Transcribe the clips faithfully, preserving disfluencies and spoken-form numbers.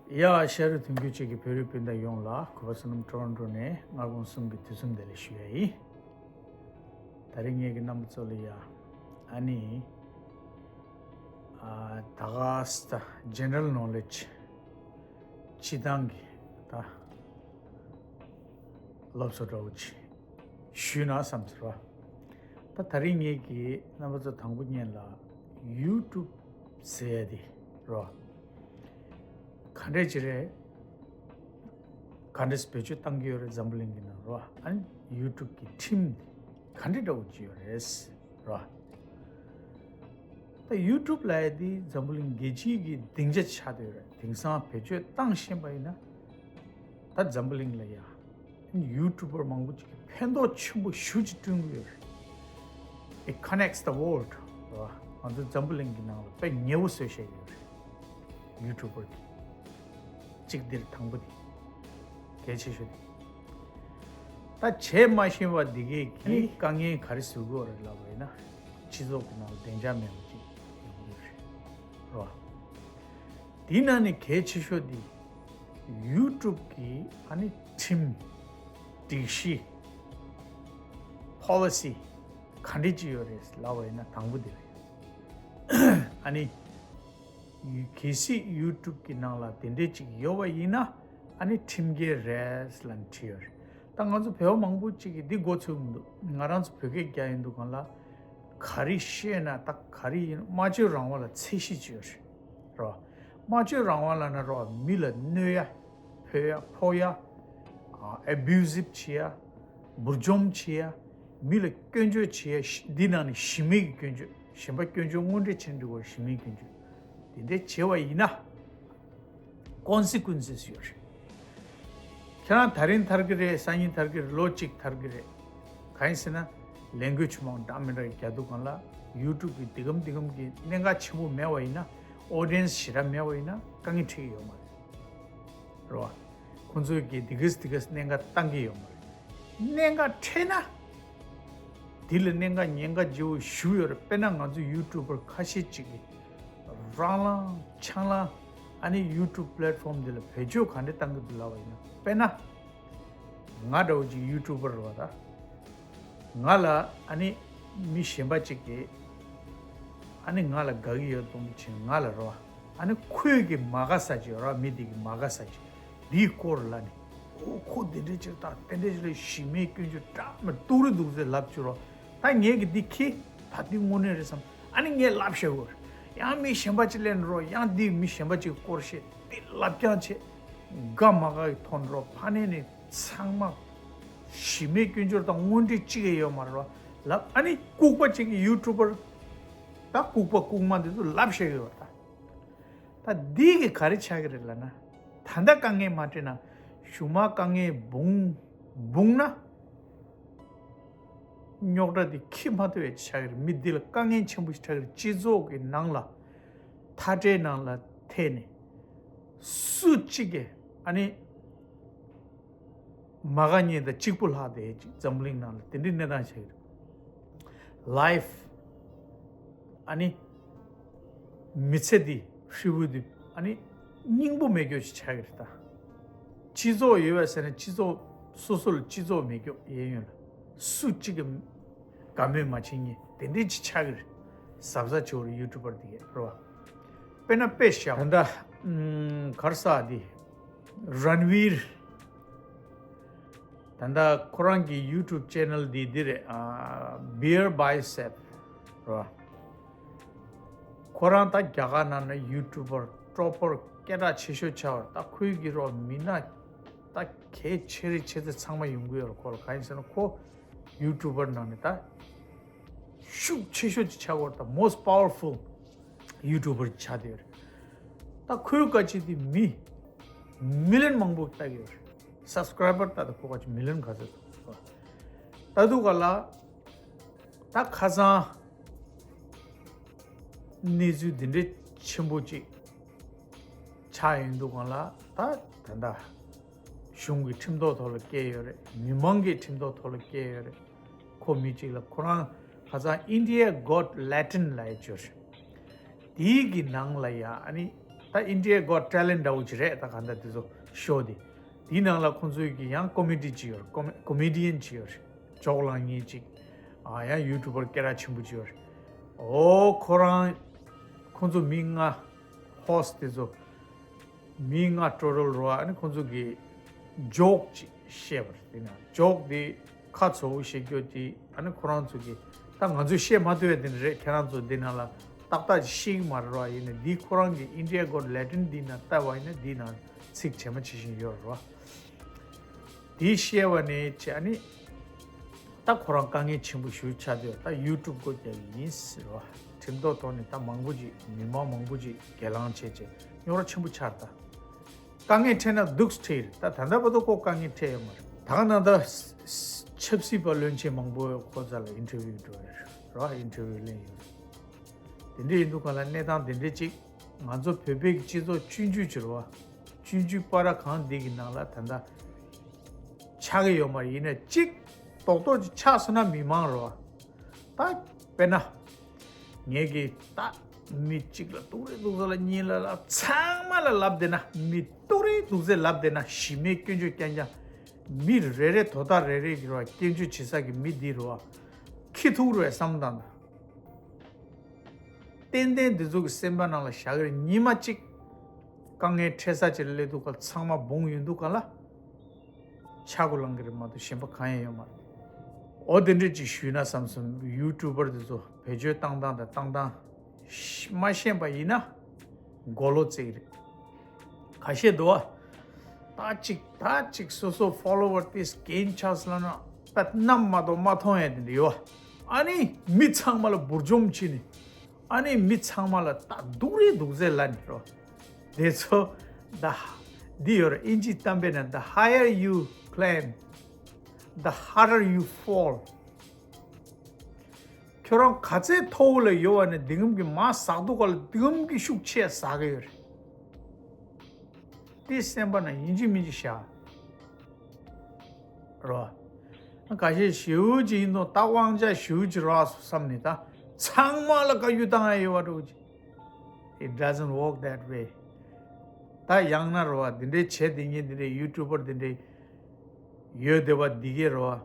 ཡ། ཤ་རུ་དུང་རྒྱུད་ཅིག་གི་བོད་རིགས་སྤུན་ཟླ་ཡོངས་ལ་གུས་པ་བསོད་ནམས་ཊོ་རོན་ཊོ་ནས་སྔ་དགོང་གསུམ་གྱི་དུས་གསུམ་བདེ་ལེགས་ཞུ་ཡ་ཡིན། ད་རིང་ངེད་ཀྱི་རྣམ་པ་ཚོ་ལ་ཡ་ཨ་ནི་ཨ་ད་ག་ས་ད་ཇེ་ནེ་རལ་ནོ་ལེཇ་སྤྱི་བཏང་གི་ད་སློབ་གསོ་འདྲ་བོ་ཅིག་ཞུས་ན་བསམ་ཟེར་བ། ད་ད་རིང་ངེད་ཀྱི་རྣམ་པ་ཚོ་དང་པོ་ཉིད་ལ་ཡུ་ཊུབ་ཟེར་ཡ་དེ་རོ། ག་འདྲས་ཅིག་རེད། ག་འདྲས་བེད་སྤྱོད་བཏང་གི་ཡོད་རེད་འཛམ་བུ་གླིང་གི་ནང་རོ། ཨ་ནི་ཡུ་ཊུབ་ཀྱི་ཁྲིམས་དེ་ག་འདྲས་འདྲ་བོ་ཅིག་ཡོད་རེད་རོ། ད་ཡུ་ཊུབ་ལབ་ཡ་དེ་འཛམ་བུ་གླིང་རྒྱལ་སྤྱིའི་གི་སྡིངས་ཆ་ཆགས་བསྡད་ཡོད་རེད། དེང་སང་བེད་སྤྱོད་བཏང་ཤེས་པ་ཡིན་ན་ད་འཛམ་བུ་གླིང་ལ་ཡ་ཡུ་ཊུབ་པར་མང་པོ་ཅིག་གིས་ཕན་ཐོགས་ཆེན་པོ་ཞེ་པོ་ཅིག་བསྐྲུན་གྱི་ཡོད་རེད། It connects the world. རེད་བ། ང་ཚོ་འཛམ་བུ་གླིང་གི་ནང་ལ་དཔེ་ཉེ་བོ་བཟོས་བཞག་ཡོད་རེད། ཡུ་ཊུབ་པར་གྱིས་གཅིག་འདིར་དང་པོ་དེ་གལ་ཆེ་ཤོས་དེ། ད་བྱས་མ་ཤེས་པ་འདི་གས་ཀྱིས་དཀའ་ངལ་ག་རེ་བཟོ་གི་ཡོད་རེད་ལབ་པ་ཡིན་ན། སྤྱི་ཚོགས་ཀྱི་ནང་ལ་བདེ་འཇགས་མེད་པ་ཅིག་ཡོང་གི་ཡོད་རེད། རེད་བ། དེའི་ནང་ནས་གལ་ཆེ་ཤོས་དེ་ཡུ་ཊུབ་ཀྱི་ཨ་ནི་ཁྲིམས། སྒྲིག་གཞི། པོ་ལི་སི་ག་འདྲས་ཅིག་ཡོད་རེད་ལབ་པ་ཡིན་ན་དང་པོ་དེ་རེད། ཨ་ནི་གལ་སྲིད་ཡུ་ཊུབ་ཀྱི་ནང་ལ་དེ་འདྲས་ཅིག་ཡོད་པ་ཡིན་ན་ཨ་ནི་ཁྲིམས་འགལ་རེད་ལབ་ནས་བྲིས་ཡོད་རེད། ད་ང་ཚོ་བོད་པ་མང་པོ་ཅིག་གིས་འདི་མགོ་ཚོས་མི་འདུག་ང་རང་ཚོ་བོད་སྐད་རྒྱག་ཡིན་འདུག་གང་ལ་ག་རེ་བཤད་ན་ད་ག་རེ་ཡིན། སྨྲ་བརྗོད་རང་དབང་ལ་ཚད་གཞི་ཅིག་ཡོད་རེད། རོ། སྨྲ་བརྗོད་རང་དབང་ལབ་ན་རོ། མི་ལ་གནོད་ཡ། ཕོག་ཡ། ཕོག་ཡ། ཨ་ཨ་བུ་སིབ་བྱེད་ཡ། འབུར་འཇོམས་བྱེད་ཡ། མི་ལ་སྐྱོན་བརྗོད་བྱེད་ཡ། ཞི་འདི་ནང་ནས་ཞི་མི་གི་སྐྱོན་བརྗོད། གཞན་པ་སྐྱོན་བརྗོད་དངོས་འབྲེལ་བྱེད་འགྲོ་བར་ཞི་མི་སྐྱོན་བརྗོད། དེ་འདྲ་བྱེད་པ་ཡིན་ན། ཀོན་སི་ཀུན་སི་ཡོད་རེད། ཁྱེད་རང་ད་རིང་ཐར་གི་རེད། སང་ཉིན་ཐར་གི་རེད། ལོ་གཅིག་ཐར་གི་རེད། གང་ཡིན་ཟེར་ན། ལས་འགུལ་ཆུང་མང་འདྲ་མི་འདྲ་རྒྱག་དུས་སྒང་ལ་ཡུ་ཊུབ་ཀྱི་འདི་གམ་འདི་གམ་གྱི་གནད་འགག་ཆེན་པོ་མེད་པ་ཡིན་ན། ཨོ་ཌི་ཡེན་སི་ཞེ་དྲག་མེད་པ་ཡིན་ན་དཀའ་ངལ་འཕྲད་ཀྱི་ཡོད་མ་རེད། རེད་བ། ཁོང་ཚོས་ཀྱི་འདི་གས་འདི་གས་གནད་འགག་བཏང་གི་ཡོད་མ་རེད། གནད་འགག་འཕྲད་ན། འདི་ལ་གནད་འགག་ཉེན་ཁ་ལྗིད་པོ་ཞེ་པོ་ཡོད་རེད། དཔེར་ན་ང་ཚོ་ཡུ་ཊུབ་པར་ཁ་ཤས་ཅིག་གིས་རང་ལངས་ཆང་ལངས་ཨ་ནི་ཡུ་ཊུབ་པི་ལེཊ་ཕོམ་འདི་ལ་བེད་སྤྱོད་ག་འདྲ་བཏང་གི་འདུག་ལབ་པ་ཡིན་ན། དཔེར་ན་ང་འདྲ་བོ་ཅིག་ཡུ་ཊུབ་པར་རེད་བ། ད་ང་ལ་ཨ་ནི་མི་གཞན་པ་ཅིག་གིས་ཨ་ནི་ང་ལ་དགའ་གི་ཡོད་མཐོང་ཕྱིན་ང་ལ་རེད་བ། ཨ་ནི་ཁོས་ཀྱི་མ་དགའ་ས་ཅིག་ཡོད་རེད་བ། མི་དེ་གི་མ་དགའ་ས་ཅིག་འདིའི་སྐོར་ལ་ནི། ཨོ་ཁོ་འདི་འདྲ་ཅིག་དང་དེ་འདྲ་ཅིག་ལ་ཞི་མིའི་སྐྱོན་བརྗོད་འདྲ་མི་སྡུག་རུ་འདུག་ཟེར་ལབ་བཅུག་རོགས། ད་ངས་ཀྱི་འདི་ཁྱི་ད་འདི་དངོས་གནས་རེད་བསམ། ཨ་ནི་ངས་ལབ་བཤད་དགོས་རེད། ཡང་མི་གཞན་པ་ཅིག་སླེབས་ནས་རོགས། ཡང་འདི་མི་གཞན་པ་ཅིག་སྐོར་བཤད། འདི་ལབ་རྐྱང་བྱེད། དགའ་མ་དགའ་གི་ཐོག་ནས་རོགས། ཕ་ནས་ནས་ཚང་མ་ཞི་མིའི་སྐྱོན་བརྗོད་དང་དངོས་འབྲེལ་གཅིག་ཡང་ཡོད་མ་རེད་རོགས་ལབ། ཨ་ནི་ལྐུགས་པ་ཅིག་གི་ཡུ་ཊུབ་པར། ད་ལྐུགས་པ་ལྐུགས་མ་འདི་ཚོ་ལབ་བཤད་ཀྱི་ཡོད་རེད་ད། ད་འདི་གི་ག་རེ་ཆགས་ཀྱི་རེད་ལབ་ན། ད་ལྟ་དཀའ་ངལ་མ་འཕྲད་ན། གཞུག་མ་དཀའ་ངལ་སྦུངས་སྦུངས་ན། རྙོག་དྲ་འདི་འཁྱེར་མ་ཐུབ་པ་ཆགས་ཀྱི་རེད། མི་འདི་ལ་དཀའ་ངལ་ཆེན་པོ་ཞིག་ཆགས་ཀྱི་རེད། སྤྱི་ཚོགས་ཀྱི་ནང་ལ་མཐའ་བྲལ་ནང་ལ་ཐད་ནས་སུ་གཅིག་གིས་ཨ་ནི། མ་དགའ་ཉེས་དང་གཅིག་པུ་ལྷག་བསྡད་ཅིག་འཛམ་གླིང་ནང་ལ་དེ་འདྲའི་གནས་སྟངས་ཆགས་ཀྱི་རེད། ལའིཕ་ཨ་ནི་མི་ཚེ་འདི་ཧྲིལ་བོ་འདི་ཨ་ནི་སྙིང་པོ་མེད་རྒྱུ་ཞིག་ཆགས་ཀྱི་རེད་ད། སྤྱི་ཚོགས་ཡོད་པ་ཟེར་ན་སྤྱི་ཚོགས་སོ་སོ་ལ་སྤྱི་ཚོགས་མེད་རྒྱུ། གཡས་གཡོན་ལ་སུ་གཅིག་གིས་དགའ་མོས་མ་བྱེད་ཉེས་དེ་འདྲའི་ཅིག་ཆགས་ཀྱི་རེད། གཟབ་གཟབ་བྱེད་དགོས་རེད་ཡུ་ཊུབ་པར་འདི་གས་རེད་བ། དཔེར་ན་དཔེ་བཞག་ད་ལྟ་ག་རེ་ཟེར་འདི། རན་བིར། ད་ལྟ་ཁོ་རང་གི་ཡུ་ཊུབ་ཅེ་ནལ་འདི་འདི་རེད། ཨ་བིར་བྷའི་སེབ་རེད་བ། ཁོ་རང་ད་རྒྱ་གར་ནང་ན་ཡུ་ཊུབ་པར་ཊོབ་པར་སྐད་གྲགས་ཆེ་ཤོས་ཆགས་པ་རེད། ད་ཁོའི་གི་རོགས་མི་སྣ་ད་གལ་ཆེ་རེ་ཆེ་ཚེ་ཚང་མ་ཡོང་གི་ཡོད་རེད་ཁོ་ལ། གང་ཡིན་ཟེར་ན་ཁོ་ཡུ་ཊུབ་པར་ནང་ནས་ད་ཤུགས་ཆེ་ཤོས་ཅིག་ཆགས་ཡོད་རེད། ད་མོ་སི་ཊི་པ་ཝར་ཕུལ་ཡུ་ཊུབ་པར་ཆགས་བསྡད་ཡོད་རེད། ད་ཁོའི་བཀའ་ཆད་དེ་མི་མི་ལིན་མང་པོ་ལྟ་གི་ཡོད་རེད། སབ་སི་ཀ་རའི་བར་ད་ལྟ་ཁོ་བཀའ་ཆད་མི་ལིན་ག་ཚོད་འདུག་ད་དུ་ག་ལ་ད་ཁ་སང་གནས་ཚུལ་འདི་འདྲའི་ཆེན་པོ་ཅིག་ཆགས་ཡོང་དུས་སྒང་ལ་ད་ད་ལྟ་གཞུང་གི་ཁྲིམས་ཐོག་ཐོག་ལ་བཀལ་ཡོད་རེད། མི་མང་གི་ཁྲིམས་ཐོག་ཐོག་ལ་བཀལ་ཡོད་རེད། ཁོ་མི་གཅིག་ལ་ཁོ་རང་ཁ་སང་India Got Latin་ལབ་ཡ་ཅིག་ཡོད་རེད། དེའི་གི་ནང་ལ་ཡ་ཨ་ནི་ ད་India Got Talent འདྲ་བོ་ཅིག་རེད། ད་ག་འདྲ་དེ་ཚོ་ཤོ་དེ། དེའི་ནང་ལ་ཁོང་ཚོའི་གི་ཡང་ཀོ་མེ་ཌི་ཅིག་ཡོད་རེད། ཀོ་མེ་ཀོ་མེ་ཌི་ཡན་ཅིག་ཡོད་རེད། ཇོག་ལངས་མཁན་ཅིག་ཨ་ཡང་ཡུ་ཊུ་བར་སྐད་གྲགས་ཆེན་པོ་ཅིག་ཡོད་རེད། ཨོ་ཁོ་རང་ཁོང་ཚོ་མི་ལྔ་ཧོ་སི་ཊི་དེ་ཚོ། མི་ལྔ་ཊོ་ཊལ་རོ། ཨ་ནི་ཁོང་ཚོ་གི་ཇོག་ཅིག་བཤད་པ་རེད། དེ་ན་ཇོག་དེ་ཁ་ཚ་པོ་བཤད་རྒྱུ་དེ། ཨ་ནི་ཁོ་རང་ཚོ་གི་ད་ང་ཚོས་བཤད་མ་ཐུབ་པ་དེ་འདྲ་རེད། ཁྱེད་རང་ཚོ་འདི་ནང་ལ་ཏག་ཏག་ཅིག་ཤེས་ཀྱི་མ་རེད་རོ། ཡིན་ནའི་འདི་ཁོ་རང་གི་India Got Talent འདི་ནང་ལྟ་བ་ཡིན་ན་འདི་ནང་ཚིག་ཇེ་མང་ཇེ་ཞན་ཡོད་རེད་རོ། དེ་བཤད་པ་ནས་བྱས། ཨ་ནི་ད་ཁོ་རང་དཀའ་ངལ་ཆེན་པོ་ཞེ་པོ་ཆགས་བསྡད་ཡོད། ད་ཡུ་ཊུབ་སྒོ་རྒྱག་གི་ཡིན་ཟེར་བ། ཁྲིམས་ཐོག་ཐོག་ནས་ད་མང་པོ་ཅིག་མི་མང་མང་པོ་ཅིག་སྒེར་ལངས་བྱས་བྱས་རྙོག་དྲ་ཆེན་པོ་ཆགས་རེད། ད་དཀའ་ངལ་འཕྲད་ན་སྡུག་སུ་འཕྲད་ཡོད་རེད། ད་ད་ལྟ་བར་དུ་ཁོ་དཀའ་ངལ་འཕྲད་ཡོད་མ་རེད། ད་ག་ནང་ད་ཆབ་སྲིད་པ་བློན་ཆེན་མང་པོ་ཁོ་རྩ་ལ་ཨིན་ཊར་བིའུ་འགྲོ་ཡོད་རེད། ཨིན་ཊར་བིའུ་ལེན་ཡོད་རེད། དེ་འདྲ་ཡིན་དུས་ག་ལ་གནས་སྟངས་དེ་འདྲ་ཅིག་ང་ཚོ་བོད་པའི་སྤྱི་ཚོགས་ཆུང་ཆུང་ཅིག་རེད་བ། ཆུང་ཆུང་པ་ར་གང་འདི་གི་ནང་ལ་ད་ལྟ་ཆགས་ཀྱི་ཡོད་མ་རེད། ཡིན་ན་གཅིག་རྡོག་རྡོག་ཅིག་ཆགས་སོང་ན་མི་མང་རེད་བ། ད་དཔེར་ན་ངས་གི་ད་མི་གཅིག་ལ་སྡུག་རུས་སྡུག་ཚ་ལབ། གཉིས་ལ་ལབ། ཚང་མ་ལ་ལབ་བསྡད་ན། མི་སྡུག་རུས་སྡུག་ཚ་ལབ་བསྡད་ན། གཞི་མེད་སྐྱོན་བརྗོད་རྐྱང་རྐྱང་། མི་རེ་རེ་དོ་བདག་རེ་རེ་གི་རེད་བ། སྐྱོན་བརྗོད་བྱེད་ས་གི་མི་འདི་རེད་བ། ཁེ་ཐུག་རེད་བསམ་བཏང་ད། ཏན་ཏན་འདི་ཚོ་གི་སེམས་པ་ནང་ལ་བཞག་གི་རེད། ཉི་མ་གཅིག་དཀའ་ངལ་འཕྲད་ས་ཅིག་ལ་སླེབས་དུས་ག་ལ་ཚང་མ་སྦོང་ཡོང་དུས་ག་ལ་ཆག་སྒོ་ལངས་གི་རེད་མ་གཏོགས་གཞན་པ་གང་ཡང་ཡོད་མ་རེད། འོ་དེ་འདྲས་ཅིག་ཞུས་ན་བསམ་སོང་། ཡུ་ཊུབ་པར་འདི་ཚོ་བེད་སྤྱོད་བཏང་སྟངས་དང་བཏང་སྟངས་མ་ཤེས་པ་ཡིན་ན་མགོ་ལོག་རྩེ་གི་རེད། ཁ་ཤས་འདུག་བ། ད་ཅིག་ད་ཅིག་སོ་སོ་ཕོ་ལོ་ཝར་ཏིས་གན་ཆགས་ལབ་ན་པད་གནམ་མ་གཏོགས་མ་མཐོང་ཡ་དེ་འདྲ་ཡོད་བ། ཨ་ནི་མི་ཚང་མ་ལ་འབུར་འཇོམས་བྱས་ནས། ཨ་ནི་མི་ཚང་མ་ལ་ད་སྡུག་རུས་སྡུག་ཚ་ལབ་ནས་རོ། དེ་ཚོ་ད་འདི་ཡོད་རེད། ཨིན་ཇི་གཏམ་དཔེ་ན། The higher you climb, the harder you fall. ཁྱོད་རང་ག་ཚད་མཐོ་བོ་ལ་ཡོད་པ་ནས་འདི་གམ་གྱི་མར་ཟག་དུས་ག་ལ་འདི་གམ་གྱི་ཤུགས་ཆེ་ཟག་གི་ཡོད་རེད། དེ་སེམས་པ་ན་ཡིན་གཅིག་མིན་གཅིག་བཞག་རོ། ཁ་ཤས་ཞེ་པོ་ཅིག་ཡིན་དང་། ད་དབང་ཆ་ཞེ་པོ་ཅིག་རག་སོང་བསམ་ནས་ད་ཚང་མ་ལ་བཀའ་བཀྱོན་བཏང་ཡ་ཡོད་པ་འདྲ་བོ་ཅིག It doesn't work that way. ད་ཡང་ན་རོ་བ། འདི་འདྲའི་བྱེད་འདི་ངས་འདི་འདྲའི་ཡུ་ཊུབ་པར་འདི་འདྲའི་ཡོད་བསྡད་པ་འདི་གས་རོ་བ།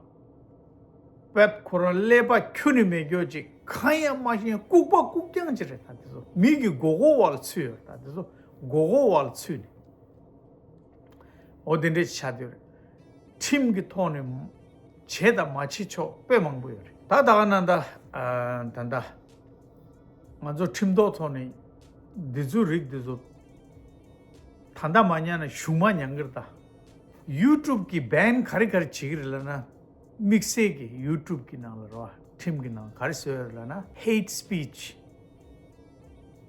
པད་ཁོ་རང་ཀླད་པ་ཁྱོན་ནས་མེད་རྒྱུ་ཅིག་གང་ཡང་མ་ཤེས། ལྐུགས་པ་ལྐུགས་རྐྱང་ཅིག་རེད། ད་དེ་ཚོ་མི་གི་མགོ་སྐོར་བ་ལ་ཚུད་ཡོད། ད་དེ་ཚོ་མགོ་སྐོར་བ་ལ་ཚུད་ནས། འོ་དེ་འདྲས་ཆགས་བསྡད་ཡོད་རེད། ཁྲིམས་ཀྱི་ཐོག་ནས་བྱེད་དང་མ་བྱེད་ཕྱོགས་དཔེ་མང་པོ་ཡོད་རེད། ད་ད་ག་ན་ད་ཨ་ད་ད་ང་ཚོ་ཁྲིམས་ཐོག་ཐོག་ནས་འདི་ཚོའི་རིགས་འདི་ཚོ་ད་ལྟ་མ་ཉར་ན་གཞུག་མ་ཉར་གི་རེད་ད། ཡུ་ཊུབ་ཀྱིས་བེན་ག་རེ་ག་རེ་བྱེད་ཀྱི་རེད་ལབ་ན། དམིགས་བསལ་གྱི་ཡུ་ཊུབ་ཀྱི་ནང་ལ་རོ། ཁྲིམས་ཀྱི་ནང་ག་རེ་བཟོས་ཡོད་ལབ་ན། Hate speech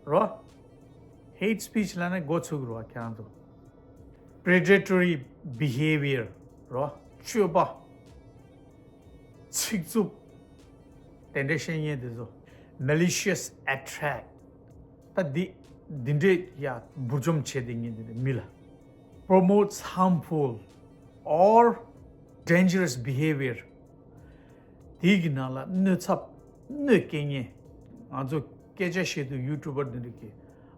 རོ། Hate speech ལབ་ན་མགོ་ཚོས་ཀྱི་རོ་ཁྱེད་རང་ཚོ། Predatory behavior རོ། སྤྱོད་པ། ཚིག་རྩུབ། དེ་འདྲའི་བཤད་མཁན་དེ་ཚོ། Malicious attack ད་འདི་འདི་འདྲའི་ཡ་འབུར་འཇོམས་བྱེད་དེ་ངས་འདི་འདྲའི་མི་ལ། Promotes harmful or dangerous behavior དེའི་གི་ནང་ལ་གནོད་ཚབས་གནོད་སྐྱེལ་མཁན། ང་ཚོ་སྐད་ཆ་བཤད་དུས་ཡུ་ཊུབ་པར་འདི་འདྲ་གི་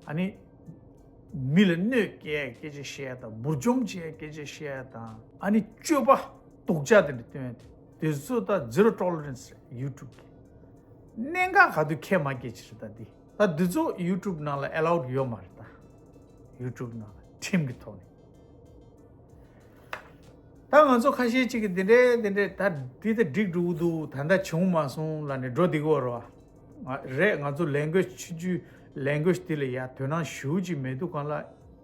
ཨ་ནི་མི་ལ་གནོད་སྐྱེལ་སྐད་ཆ་བཤད་ཡ་དང་། འབུར་འཇོམས་བྱེད་ཡ་སྐད་ཆ་བཤད་ཡ་དང་། ཨ་ནི་སྤྱོད་པ་སྡུག་ཅག་དེ་འདྲ་སྟོན་ཡ་དེ་དེ་ཚོ་ད་zero tolerance རེད་ཡུ་ཊུབ་གི། གནད་འགག་ག་དུས་ཁྱད་མ་སྐྱེལ་ཅི་རེད་ད་འདི། ད་འདི་ཚོ་ཡུ་ཊུབ་ནང་ལ་allowed ཡོད་མ་རེད་ད། ཡུ་ཊུབ་ནང་ལ་ཁྲིམས་ཀྱི་ཐོག་ནས། ད་ང་ཚོ་ཁ་ཤས་ཅིག་གིས་འདི་འདྲས་འདི་འདྲས་ད་འདི་ད་འགྲིག་འགྲོ་གི་འདུག་ད་ལྟ་བྱུང་མ་སོང་ལབ་ནས་འགྲོ་བསྡད་ཀྱི་ཡོད་རེད་བ། ང་རེད། ང་ཚོ་language ཆུང་ཆུང་language འདི་ལ་ཡ་དོ་སྣང་ཞེ་པོ་ཅིག་མེད་དུས་གང་ལ།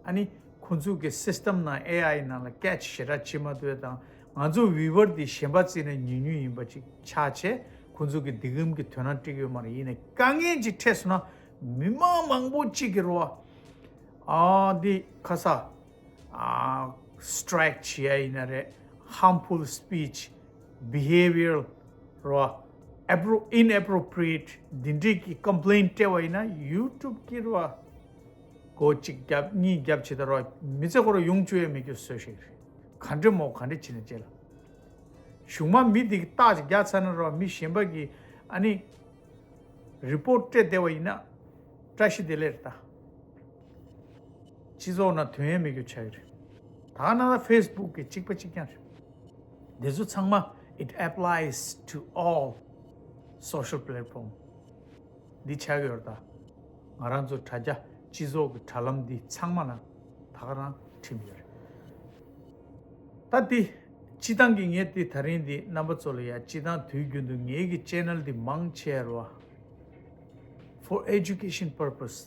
ཨ་ནི་ཁོ་ཚོ་གི་སིས་ཊམ་ནང་ཨེ་ཨའི་ནང་ལ་ཀེ་ཆི་ཞེ་དྲག་བྱེད་མ་ཐུབ་པ་དང་། ང་ཚོ་ཝི་ཡུ་ཨར་འདི་གཞན་པ་བརྩིས་ན་ཉུང་ཉུང་ཡིན་པ་ཅིག་ཆགས་བྱས། ཁོ་ཚོ་གི་འདི་གམ་གི་དོ་སྣང་སྤྲད་ཀྱི་ཡོད་མ་རེད། ཡིན་ནའི་དཀའ་ངལ་ཅིག་འཕྲད་སོང་ན་མི་མང་མང་པོ་ཅིག་གིས་རེད་བ། ཨ་འདི་ཁ་ས་ཨ་སི་ཊི་རའིཀ་བྱེད་ཡ་ཡིན་ན་རེད། harmful speech, behavioral རོ། appro- inappropriate འདི་འདྲས་ཀྱི་ཀམ་པི་ལེན་སྤྲད་པ་ཡིན་ན་ཡུ་ཊུབ་ཀྱིས་རོ། སྒོ་གཅིག་བརྒྱབ་གཉིས་བརྒྱབ་བྱེད་ད་རོ། མི་ཚེ་ཁོ་རང་ཡོང་བཅུག་ཡ་མེད་རྒྱུ་བཟོས་ཤིག་རེད། ག་འདྲས་མོ་ག་འདྲས་བྱེད་ན་བྱེད་ལ། གཞུག་མ་མི་འདི་གི་རྟགས་ཅིག་རྒྱག་ཚར་ན་རོ། མི་གཞན་པ་གིས་ཨ་ནི་རི་པོར་ཊི་སྤྲད་བསྡད་པ་ཡིན་ན་བཀྲ་ཤིས་བདེ་ལེགས་རེད་ད། སྤྱི་ཚོགས་ནང་དོན་ཡོད་མེད་རྒྱུ་ཆགས་ཀྱི་རེད། ད་ག་ནང་ལ་ཕེ་སི་བུག་གི་གཅིག་པ་གཅིག་རྐྱང་རེད། འདི་ཚོ་ཚང་མ་it applies to all social platform འདི་ཆགས་ཀྱི་ཡོད་རེད་ད། ང་རང་ཚོ་དྲ་རྒྱ་སྤྱི་ཚོགས་ཀྱི་དྲ་ལམ་འདི་ཚང་མ་ལ་ད་ག་རང་ཁྲིམས་ཡོད་རེད། ད་འདི་སྤྱི་བཏང་གི་ངས་འདི་ད་རིང་འདི་རྣམ་པ་ཚོ་ལ་ཡ་སྤྱི་བཏང་དུས་རྒྱུན་དུ་ངེད་ཀྱི་ཅེ་ནལ་འདི་མང་ཆེ་བ་for education purpose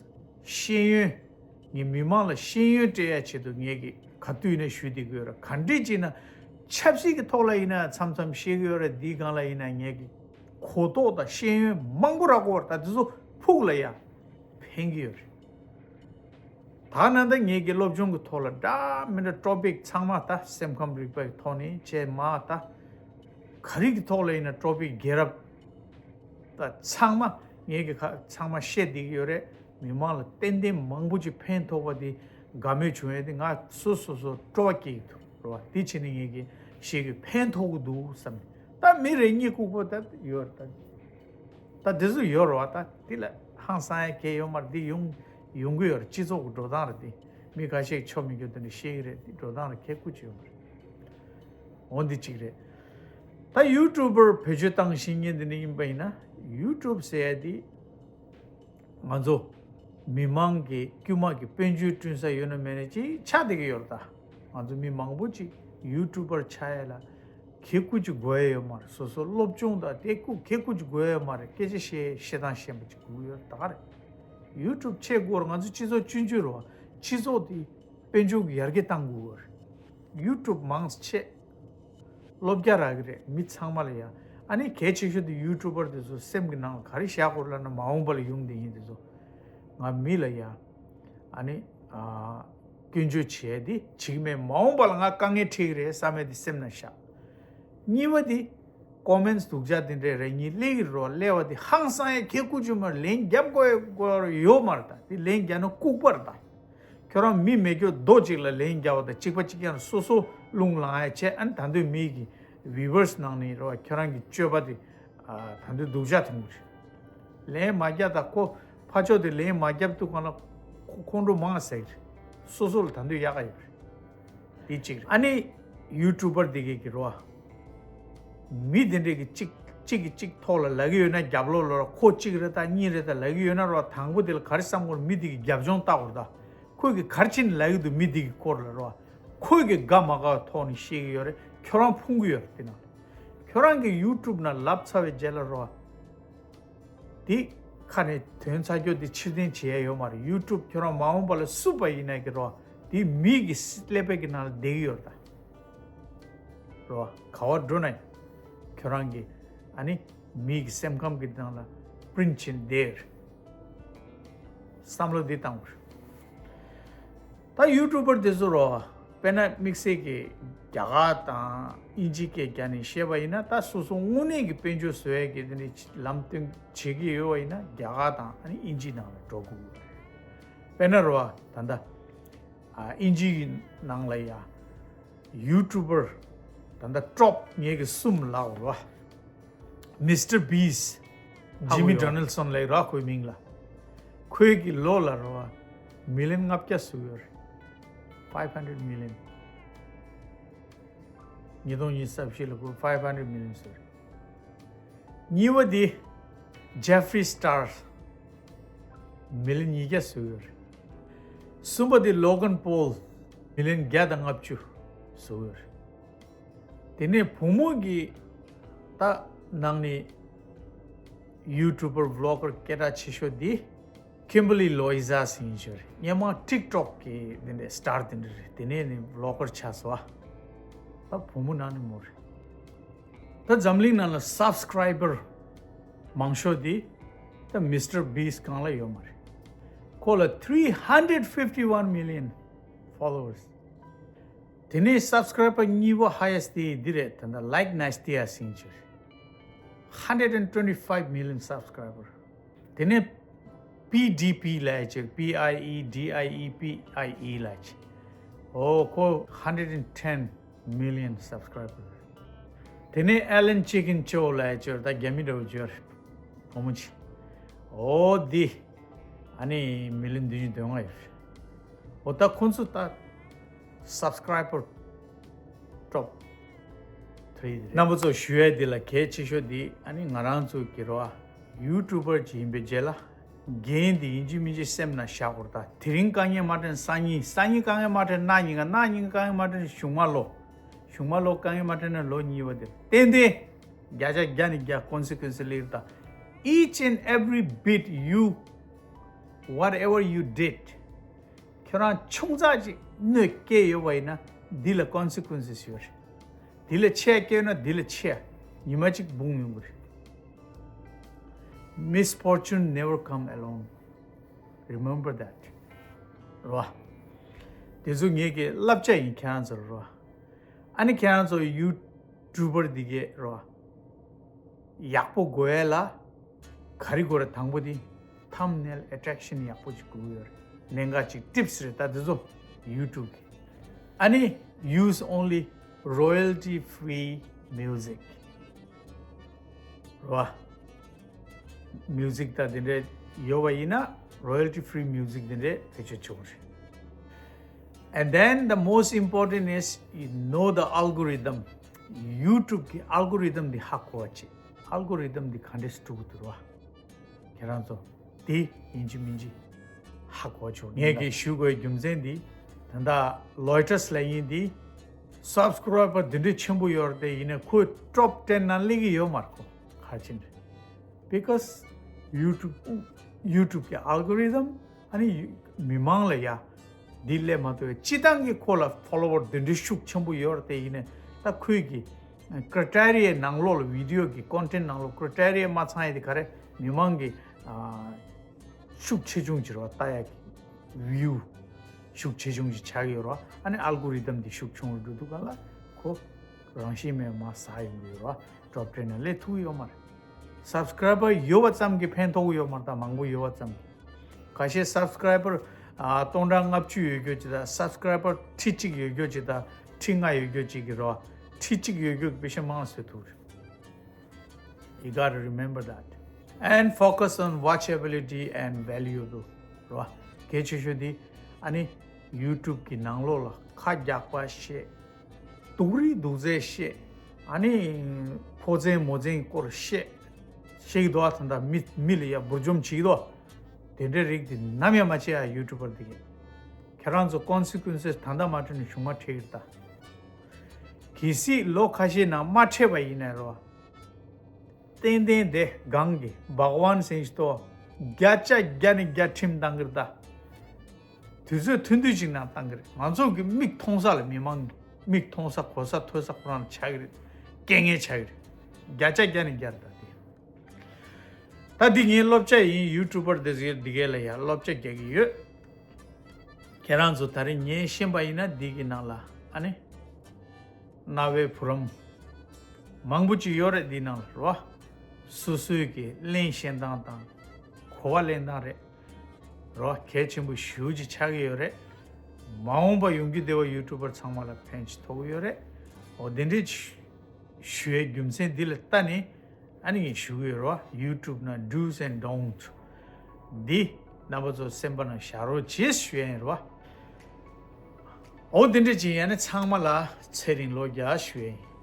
ཤེས་ཡོན། ངས་མི་མང་ལ་ཤེས་ཡོན་སྤྲད་ཡ་ཆེད་དུ་ངས་ཀྱི་ག་དུས་ནས་ཞུ་བསྡད་ཀྱི་ཡོད་རེད། ག་འདྲས་ཅིག་ན་ཆབ་སྲིད་ཀྱི་ཐོག་ལ་ཡིན་ན་མཚམས་མཚམས་བཤད་ཀྱི་ཡོད་རེད། འདིའི་སྒང་ལ་ཡིན་ན་ངས་ཀྱི་གོ་རྟོགས་དང་ཤེས་ཡོན་མང་པོ་རག་གི་ཡོད་རེད། ད་དེ་ཚོ་ཕུགས་ལ་ཡ་ཕན་གྱི་ཡོད་རེད། ད་ནང་ད་ངས་ཀྱི་སློབ་སྦྱོང་གི་ཐོག་ལ་འདྲ་མི་འདྲ་ཊོ་པིག་ཚང་མ་ད་སེམས་ཁམས་རིག་པའི་ཐོག་ནས་བྱས་མ་ད་ག་རེ་གི་ཐོག་ལ་ཡིན་ན་ཊོ་པིག་རྒྱལ་རབས་ད་ཚང་མ་ངས་ཀྱི་ཁ་ཚང་མ་བཤད་བསྡད་ཀྱི་ཡོད་རེད། མི་མང་ལ་ཏན་ཏན་མང་པོ་ཅིག་ཕན་ཐོགས་པ་དེ་དགའ་མོས་བྱུང་ཡས་དེ་ང་སོ་སོ་སོ་སྤྲོ་བ་སྐྱེ་གི་འདུག་རེད་བ། དེ་བྱས་ནས་ངས་ཀྱི་ཞེ་གི་ཕན་ཐོགས་ཀྱི་འདུག་བསམ་ནས་ད་མི་རེ་གཉིས་ལྐུགས་པ་ད་ཡོད་རེད་ད། ད་དེ་ཚོ་ཡོད་རེད་བ། ད་དེ་ལ་ཧང་སང་ཡ་གལ་ཡོད་མ་རེད། དེ་ཡོང་ཡོང་གི་ཡོད་རེད། སྤྱི་ཚོགས་ཀྱི་འགྲོ་སྟངས་རེད། དེ་མི་ཁ་ཤས་ཆོ་མི་རྒྱུ་དེ་འདྲ་བཤད་གི་རེད། དེ་འགྲོ་སྟངས་རེད། གལ་ཁུ་ཅི་ཡོད་མ་རེད། འོ་འདི་གཅིག་རེད། ད་ཡུ་ཊུབ་པར་བེད་སྤྱོད་བཏང་ཤེས་མཁན་དེ་འདྲ་ཡིན་པ་ཡིན་ན་ཡུ་ཊུབ་ཟེར་ཡ་དེ་ང་ཚོ་མི་མང་གི་དཀྱུས་མ་གི་དཔལ་འབྱོར་བསྐྲུན་ས་ཡོད་ན་མེད་ན་ཅིག་ཆགས་བསྡད་ཀྱི་ཡོད་རེད་ད། ང་ཚོ་མི་མང་པོ་ཅིག་ཡུ་ཊུབ་པར་ཆགས་ཡ་ལ་གལ་ཁུ་ཅིག་དགོས་ཡ་ཡོད་མ་རེད། སོ་སོ་སློབ་སྦྱོང་དང་དེ་ཁུ་གལ་ཁུ་ཅིག་དགོས་ཡ་ཡོད་མ་རེད། སྐད་ཆ་བཤད་བཤད་སྟངས་ཤེས་པ་ཅིག་དགོས་ཀྱི་ཡོད་རེད། ད་ག་རེད། ཡུ་ཊུབ་ཆེ་དགོས་རེད། ང་ཚོ་སྤྱི་ཚོགས་སྤྱོད་འཇུག་རེད་བ། སྤྱི་ཚོགས་དེ་དཔལ་འབྱོར་གྱི་ཡར་རྒྱས་བཏང་དགོས་རེད། ཡུ་ཊུབ་མང་ཆེ་སློབ་རྒྱ་རག་གི་རེད། མི་ཚང་མ་ལ་ཡ། ཨ་ནི་གལ་ཆེ་ཤོས་དེ་ཡུ་ཊུབ་པར་དེ་ཚོ་སེམས་ཀྱི་ནང་ལ་ག་རེ་བཞག་དགོས་རེད་ལབ་ན་མ་འོངས་པ་ལ་ཡོང་བསྡད་མཁན་དེ་ཚོ་ང་མི་ལ་ཡ། ཨ་ནི་ཨ་སྐྱོན་བརྗོད་བྱས་ཏེ་བྱེད་ཀྱི་མེད། མ་འོངས་པ་ལ་ང་དཀའ་ངལ་འཕྲད་ཀྱི་རེད་བསམ་ཡས་དེ་སེམས་ནང་བཞག་གཉིས་པ་དེ་ཀོ་མེན་ཊི་སྡུག་ཅག་དེ་འདྲས་རེ་གཉིས་སླེབས་ཀྱི་རེད་བ། སླེབས་པ་དེ་ཧང་སང་ཡས་གལ་ཁུ་ཅིག་མ་རེད། ལན་རྒྱབ་དགོས་ཡས་ཡོད་མ་རེད་ད། དེ་ལན་རྒྱབ་ན་ལྐུགས་པ་རེད་ད། ཁྱོད་རང་མི་མེད་རྒྱུ་རྡོ་གཅིག་ལ་ལན་རྒྱབ་པ་དང་གཅིག་པ་གཅིག་རྐྱང་སོ་སོ་རླུང་ལངས་ཡ་བྱས། ཨ་ནི་ད་དུང་མི་གི་བི་ཡུ་ཨར་སི་ནང་ནས་རེད་བ། ཁྱོད་རང་གི་སྤྱོད་པ་དེ་ཨ་ད་དུང་སྡུག་ཅག་མཐོང་གི་རེད། ལན་མ་རྒྱབ་ད་ཁོ་ཕར་ཕྱོགས་དེ་ལན་མ་རྒྱབ་དུས་སྒང་ལ་ཁོ་ཁོང་ཁྲོ་མང་ཟེར་གི་རེད། སོ་སོ་ལ་ད་དུང་ཡག་ག་ཡོད་རེད། དེ་གཅིག་རེད། ཨ་ནི་ཡུ་ཊུབ་པར་དེ་གས་ཀྱི་རེད་བ། མི་དེ་འདྲས་ཀྱི་གཅིག་གཅིག་གིས་གཅིག་ཐོག་ལ་ལབ་ཀྱི་ཡོད་ན་རྒྱབ་ལོགས་ལ་ཁོ་གཅིག་རེད་ད་གཉིས་རེད་ད་ལབ་ཀྱི་ཡོད་ན་རེད་བ། དང་པོ་དེ་ལ་ག་རེ་བསམ་དགོས་རེད། མི་དེ་གི་རྒྱབ་ལྗོངས་བལྟ་དགོས་རེད་ད། ཁོས་གི་ག་རེ་བྱས་ནས་ལབ་ཀྱི་འདུག་མི་དེ་གི་སྐོར་ལ་རེད་བ། ཁོས་གི་དགའ་མ་དགའ་བའི་ཐོག་ནས་བཤད་ཀྱི་ཡོད་རེད། ཁྱོད་རང་ཕུང་གི་ཡོད་རེད། དེ་ནང་ལ་ཁྱོད་རང་གི་ཡུ་ཊུབ་ནང་ལབ་ཚར་བའི་རྗེས་ལ་རེད་བ། དེ་ཁ་ནས་དོན་ཚར་རྒྱུ་དེ་ཕྱིར་འཐེན་བྱེད་ཡ་ཡོད་མ་རེད། ཡུ་ཊུབ་ཁྱོད་རང་མ་འོངས་པ་ལ་བསུབ་པ་ཡིན་ན་གི་རོ། དེ་མི་གི་ཀླད་པའི་གི་ནང་ལ་བསྡད་ཀྱི་ཡོད་རེད་ད། རོ། ག་བར་འགྲོ་ན་ཡང་ཁྱོད་རང་གི་ཨ་ནི་མི་གི་སེམས་ཁམས་གི་ནང་ལ་པི་རིན་ཊི་བྱས་ནས་བསྡད་ཡོད་རེད། བསམ་བློ་འདི་བཏང་དགོས་རེད། ད་ཡུ་ཊུབ་པར་དེ་ཚོ་རོ། དཔེར་ན་དམིགས་བསལ་གྱི་རྒྱ་གར་དང་དབྱིན་ཇི་སྐད་རྒྱག་ནས་བཤད་པ་ཡིན་ན། ད་སོ་སོ་དངོས་གནས་ཀྱི་དཔལ་འབྱོར་བཟོ་ཡས་ཀྱི་དེ་འདྲའི་ལམ་སྟོན་བྱེད་ཀྱི་ཡོད་པ་ཡིན་ན་རྒྱ་གར་དང་ཨ་ནི་དབྱིན་ཇིའི་ནང་ལ་འགྲོ་དགོས་ཀྱི་ཡོད་རེད། དཔེར་ན་རོ། ད་ལྟ་ཨ་དབྱིན་ཇིའི་ནང་ལ་ཡ་ཡུ་ཊུབ་པར་ད་ལྟ་ཊོབ་ངེད་ཀྱི་གསུམ་ལབ་རོ། མི་སི་ཊར་བིས། ཧ་གོ་ཇི་མི་ཡོད། ཌོ་ནལ་སོན་ལབ་ར་ཁོའི་མིང་ལ། ཁོའི་གི་ལོ་ལ་རོ། མི་ལི་ཡོན་ལྔ་བརྒྱ་བཟོ་ཡོད་རེད། ཕའིབ་ཧན་ཌེ་རེཌ་མི་ལི་ཡོན། ཉིས་སྟོང་ཉི་ཤུ་རྩ་བཞི་ལ་ཁོས་ཕའིབ་ཧན་ཌེ་རེཌ་མི་ལི་ཡོན་བཟོ་རེད། གཉིས་པ་དེ་ཇེ་ཕི་རི་སི་ཊར། མི་ལི་ཡོན་ཉིས་བརྒྱ་བཟོ་ཡོད་རེད། གསུམ་པ་དེ་ལོ་གན་པོལ། མི་ལི་ཡོན་བརྒྱ་དང་ལྔ་བཅུ་བཟོ་ཡོད་རེད། དེ་ནས་བུ་མོ་གི་ད་ནང་ནས་ཡུ་ཊུབ་པར་བི་ལོག་གར་སྐད་གྲགས་ཆེ་ཤོས་འདི་ཀིམ་བར་ལི་ལོ་ཨི་ཟ་ཟེར་མཁན་ཅིག་ཡོད་རེད། སྔོན་མ་ཊིག་ཊོག་གི་དེ་འདྲའི་སི་ཊར་དེ་འདྲ་རེད། དེ་ནས་ནི་བི་ལོག་གར་ཆགས་སོང་བ། ད་བུ་མོ་ནང་ནས་མོ་རེད། ད་འཛམ་གླིང་ནང་ལ་སབ་སི་ཀ་རའི་བར་མང་ཤོས་དེ་ད་མི་སི་ཊར་བིས་སྒང་ལ་ཡོད་མ་རེད། ཁོ་ལ་three hundred fifty one million followers། དེ་ནས་སབ་སི་ཀ་རའི་བར་གཉིས་པ་ཧའི་ཡེ་སི་ཊི་དེ་འདི་རེད། ད་ལྟ་ལའིག་ནེ་སི་ཊི་ཡ་ཟེར་མཁན་ཅིག་ཡོད་རེད། hundred and twenty five million subscriber། དེ་ནས་པི་ཌི་པི་ལབ་ཡ་ཅིག P I E D I E P I E ལབ་ཡ་ཅིག་འོ་ཁོ་hundred and ten million subscriber། དེ་ནས་ཨེ་ལན་ཅི་ཀིན་ཅོ་ལབ་ཡ་ཅིག་ད་རྒྱ་མི་འདྲ་བོ་ཅིག་ཡོད་རེད། བུ་མོ་ཅིག་འོ་འདི་ཨ་ནི་མི་ལི་ཡོན་བདུན་ཅུ་དོན་ལྔ་ཡོད་རེད། འོ་ད་ཁོང་ཚོ་ད་སབ་སི་ཀ་རའི་བར་ཊོབ་ཐི་རི་རེད། རྣམ་པ་ཚོ་ཞུ་ཡས་འདི་ལ་གལ་ཆེ་ཤོས་འདི་ཨ་ནི་ང་རང་ཚོ་གི་རོ་ཡུ་ཊུབ་པར་ཅིག་ཡིན་པའི་རྗེས་ལ་འགན་འདི་ཡིན་གཅིག་མིན་གཅིག་སེམས་ནང་བཞག་དགོས་རེད། ད་དེ་རིང་དཀའ་ངལ་མ་འཕྲད་ན་སང་ཉིན། སང་ཉིན་དཀའ་ངལ་མ་འཕྲད་ན་གནངས་ཉིན་ཀ། གནངས་ཉིན་དཀའ་ངལ་མ་འཕྲད་ན་གཞུག་མ་ལོ། གཞུག་མ་ལོ་དཀའ་ངལ་མ་འཕྲད་ན་ལོ་གཉིས་པ་དེ་ཏན་ཏན་བརྒྱ་ཆ་བརྒྱ་ནས་བརྒྱ་ཀོན་སི་ཀུན་སི་སླེབས་རེད། ད་each and every bit you, whatever you did, ཁྱོད་རང་ཆུང་ཙག་ཅིག་གནོད་སྐྱེལ་ཡོད་པ་ཡིན་ན་འདི་ལ་ཀོན་སི་ཀུན་སི་ཡོད་རེད། འདི་ལ་ཆེ་སྐྱེལ་ན་འདི་ལ་ཆེ་ཉི་མ་གཅིག་སྦུངས་ཡོང་གི་རེད། Misfortune never come alone. Remember that. རོ། དེ་ཚོ་ངེད་ཀྱི་བསླབ་བྱ་ཡིན་ཁྱེད་རང་ཚོར་རོ། ཨ་ནི་ཁྱེད་རང་ཚོ་ཡུ་ཊུབ་པར་འདི་གས་རོ། ཡག་པོ་དགོས་ཡས་ལ་ག་རེ་དགོས་རེད། དང་པོ་དེ་ཐམ་ནེལ་ཨེ་ཊེག་ཤན་ཡག་པོ་ཅིག་དགོས་ཡོད་རེད། གནད་འགག་ཅིག་ཊིབ་སི་རེད། ད་དེ་ཚོ་ཡུ་ཊུབ་གི། ཨ་ནི་use only royalty free music རོ། མིའུ་ཟིག་དང་དེ་འདྲ་ཡོད་པ་ཡིན་ན་རོ་ཡལ་ཊི་ཕི་རི་མིའུ་ཟིག་དེ་འདྲ་བེད་སྤྱོད་བྱེད་དགོས་རེད། And then the most important is you know the algorithm. ཡུ་ཊུབ་གི་ཨལ་གོ་རི་དམ་འདི་ཧ་གོ་བ་བྱེད། ཨལ་གོ་རི་དམ་འདི་ག་འདྲས་སུ་འགྲོ་གི་འདུག་ར། ཁྱེད་རང་ཚོ་དེ་ཡིན་གཅིག་མིན་གཅིག་ཧ་གོ་བ་བྱེད། ངས་གི་ཞུ་དགོས་རྒྱུ་མཚན་འདི་ད་ལྟ་ལོའི་ཊར་སི་ལབ་མཁན་འདི་སབ་སི་ཀ་རའི་བར་འདི་འདྲས་ཆེན་པོ་ཡོད་རེད་དེ། ཡིན་ནའི་ཁོས་ཊོབ་ཊེན་ནང་སླེབས་ཀྱི་ཡོད་མ་རེད། ཁོ་ག་རེ་བྱས་ནས་རེད། Because YouTube, YouTube གི་ཨལ་གོ་རི་དམ་ཨ་ནི་མི་མང་ལ་ཡ་འདི་སླེབས་མ་ཐུབ་པའི་སྤྱི་བཏང་གི་ཁོ་ལ་ཕོ་ལོ་ཝར་འདི་འདྲའི་ཤུགས་ཆེན་པོ་ཡོད་རེད་དེ། ཡིན་ནའི་ད་ཁོས་གི་ཀྲི་ཊེ་རི་ཡའི་ནང་ལོགས་ལ་བི་ཌི་ཡོ་གི་ཀོན་ཊེན་ཊི་ནང་ལོགས་ཀྲི་ཊེ་རི་ཡ་མ་ཚང་ཡ་དེ་ག་རེ་མི་མང་གི་ཨ་ཤུགས་ཆེ་ཆུང་བྱེད་རོགས་ལྟ་ཡ་གི་བིའུ་ཤུགས་ཆེ་ཆུང་ཞིག་ཆགས་ཡོད་རོགས། ཨ་ནི་ཨལ་གོ་རི་དམ་འདི་ཤུགས་ཆུང་རུ་འགྲོ་དུས་ག་ལ་ཁོ་རང་བཞིན་མེད་མ་ཟ་ཡོང་གི་ཡོད་རོགས། ཊོབ་ཊེན་ནང་སླེབས་ཐུབ་ཀྱི་ཡོད་མ་རེད། སབ་སི་ཀ་རའི་བར་ཡོད་པ་ཙམ་གྱིས་ཕན་ཐོགས་ཀྱི་ཡོད་མ་རེད། ད་མང་པོ་ཡོད་པ་ཙམ་གྱིས། ཁ་ཤས་སབ་སི་ཀ་རའི་བར་ཨ་སྟོང་ཕྲག་ལྔ་བཅུ་ཡོད་རྒྱུ་ཅིག་དང་། སབ་སི་ཀ་རའི་བར་ཁྲི་གཅིག་ཡོད་རྒྱུ་ཅིག་དང་། ཁྲི་ལྔ་ཡོད་རྒྱུ་ཅིག་གི་རོ། ཁྲི་གཅིག་ཡོད་རྒྱུ་དཔེ་ཤ་མང་བཟོས་ཐུབ་རེད། You gotta remember that. And focus on watchability and valuable. རོ། གལ་ཆེ་ཤོས་འདི་ཨ་ནི་ཡུ་ཊུབ་གི་ནང་ལོགས་ལ་ཁ་རྒྱག་པ་བཤད། སྡུག་རུས་སྡུག་ཚད་བཤད། ཨ་ནི་ཕོ་མཚན་མོ་མཚན་སྐོར་བཤད། བཤད་ཀྱི་འདུག་ཨ། ད་ལྟ་མི་མི་ལ་ཡ་འབུར་འཇོམས་བྱེད་ཀྱི་འདུག་དེ་འདྲའི་རིགས་འདི་ནམ་ཡང་མ་བྱེད་ཨ། ཡུ་ཊུབ་པར་འདི་གས། ཁྱེད་རང་ཚོ་ཀོན་སི་ཀུན་སེ་སི་ད་ལྟ་མ་འཕྲོད་ནས་གཞུག་མ་འཕྲད་ཀྱི་རེད་ད། གལ་སྲིད་ལོ་ཁ་ཤས་ནང་མ་འཕྲད་པ་ཡིན་ནའི་རོ། ཏན་ཏན་དེ་སྒང་གི་བྷག་ཝན་ཟེར་ཞིག་ཏོ། བརྒྱ་ཆ་བརྒྱ་ནས་བརྒྱ་ཁྲིམས་བཏང་གི་རེད་ད། དུས་ཚོད་ཐུང་ཐུང་ཞིག་ནང་བཏང་གི་རེད། ང་ཚོ་གི་མིག་མཐོང་ས་ལ། མི་མང་གི་མིག་མཐོང་ས་གོ་ས་ཐོས་ས་ཁོ་རང་ལ་ཆགས་ཀྱི་རེད། རྐྱེན་ངན་ཆགས་ཀྱི་རེད། བརྒྱ་ཆ་བརྒྱ་ནས་བརྒྱ་རེད་ད་དེ། ད་འདི་ངའི་སློབ་བྱ་ཡིན། ཡུ་ཊུབ་པར་དེ་ཚོའི་འདི་གས་ལ་ཡང་སློབ་བྱ་རྒྱག་གི་ཡོད། ཁྱེད་རང་ཚོ་ད་རེས་ཉན་ཤེས་པ་ཡིན་ན་འདི་གི་ནང་ལ་ཨ་ནི་རྣ་བའི་བུ་རམ་མང་པོ་ཅིག་ཡོད་རེད། འདི་ནང་ལ་རོ། སོ་སོའི་གི་གླེང་བཤད་སྟངས་དང་གོ་བ་ལེན་སྟངས་རེད་རོ། གལ་ཆེན་པོ་ཞེ་པོ་ཅིག་ཆགས་ཀྱི་ཡོད་རེད། མ་འོངས་པ་ཡོང་རྒྱུ་བདེ་བ་ཡུ་ཊུབ་པར་ཚང་མ་ལ་ཕན་ཅིག་ཐོགས་ཀྱི་ཡོད་རེད། འོ་དེ་འདྲའི་ཞུ་ཡའི་རྒྱུ་མཚན་འདི་ལ་ལྟ་ནས་ཨ་ནི་ངས་ཞུ་གི་ཡོད་རེད་བ། ཡུ་ཊུབ་ནང་ཌུ་ཨེན་ཌོན་ཊི་འདི་རྣམ་པ་ཚོ་སེམས་པ་ནང་བཞག་རོགས་བྱེད་ཞུ་ཡ་ཡིན་རེད་བ། འོ་དེ་འདྲ་ཅིག་ཡིན་ན་ཚང་མ་ལ་ཚེ་རིང་ལོ་བརྒྱ་ཞུ་ཡ་ཡིན།